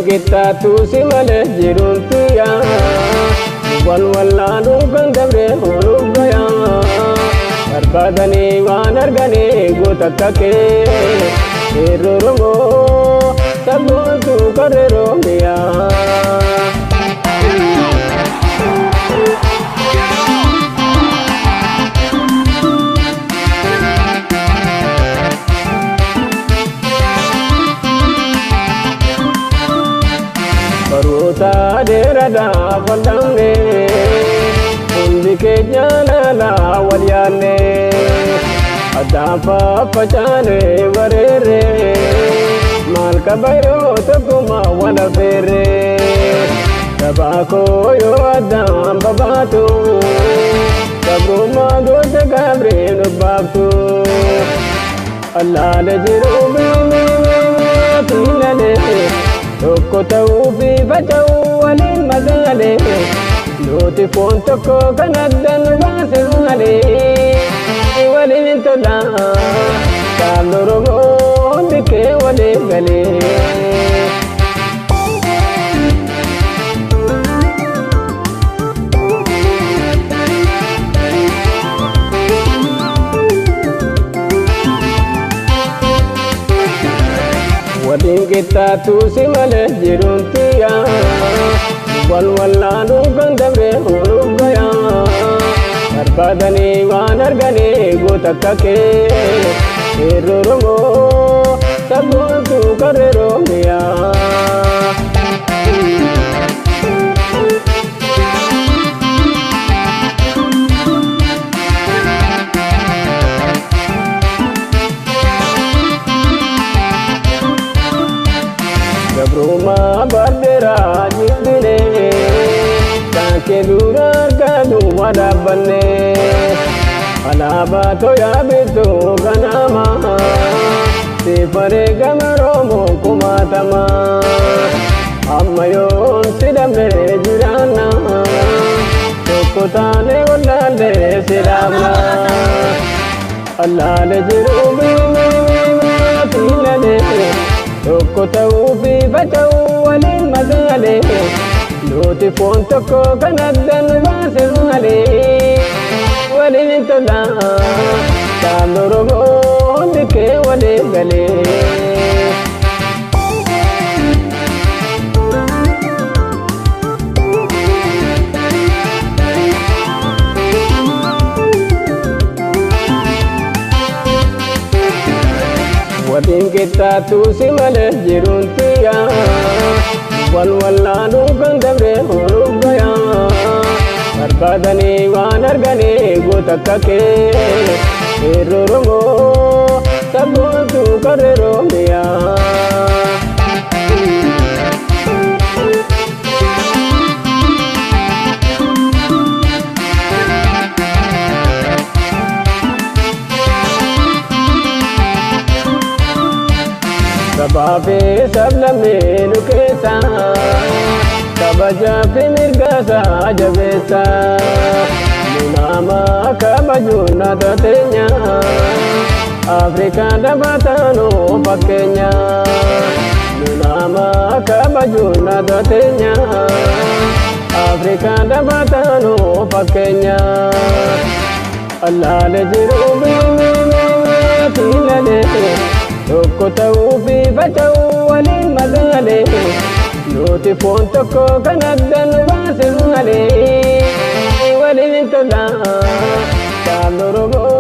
Qixxaattu si malee jiruun tiyya wal wallaaluun kan dabre ooluuf gayaa barbaadanii waan arganii goota akka kee qeerroo Oromoo sabboontuu qarree Oromiyaa. Baroota dheeraadhaaf wal dhabne hundi keenya laalaa wal yaanne addaan faffacaane bareerre maal qaba yoo tokkummaa wal affeerre sabaa koo yoo addaan babaatu sabrummaa goota gabreen obbaaftu allaala jiruu fiilalee tokko ta'uu fi faca'uu waliin madaalee nuti foon tokko kan adda nu baase malee waliin tola sabni Oromoo hundi kee waliif galee. Waliin qixxaattu si malee jiruun tiyya wal wallaaluun kan dabre ooluuf gayaa barbaadanii waan arganii goota akka kee qeerroo Oromoo sabboontuu qarree Oromiyaa. Gabrummaa bardeeraa jibbine taankee dura argaa dhaabbanne alaabaa toyaa bituu ganama sifaree gama Oromoo kumaatama amma yoon si dhabnee jiraanna tokko taane wallaallee si dhaabna allaale jiruu fiilalee tokko ta'uu fi faca'uu waliin madaalee nuti foon tokko kan adda nu baase malee waliin tola sabni Oromoo hundi kee waliif galee. Waliin qixxaattu si malee jiruun tiyya wal wallaaluun kan dabre ooluuf gayaa barbaadanii waan arganii goota akka kee qeerroo Oromoo sabboontuu qarree Oromiyaa. Sabaa fi sablammii nu keessa kabajaa fi mirga isaa jabeessa nu nama kabajuun na teenya Afrikaan dabataanuu fakkeenya nu nama kabajuun na teenya Afrikaan dabataanuu fakkeenya allaale jiruu fiilalee tokko ta'uu fi faca'uu waliin madaalee nuti foon tokko kan adda nu baase malee waliin tola sabni Oromoo.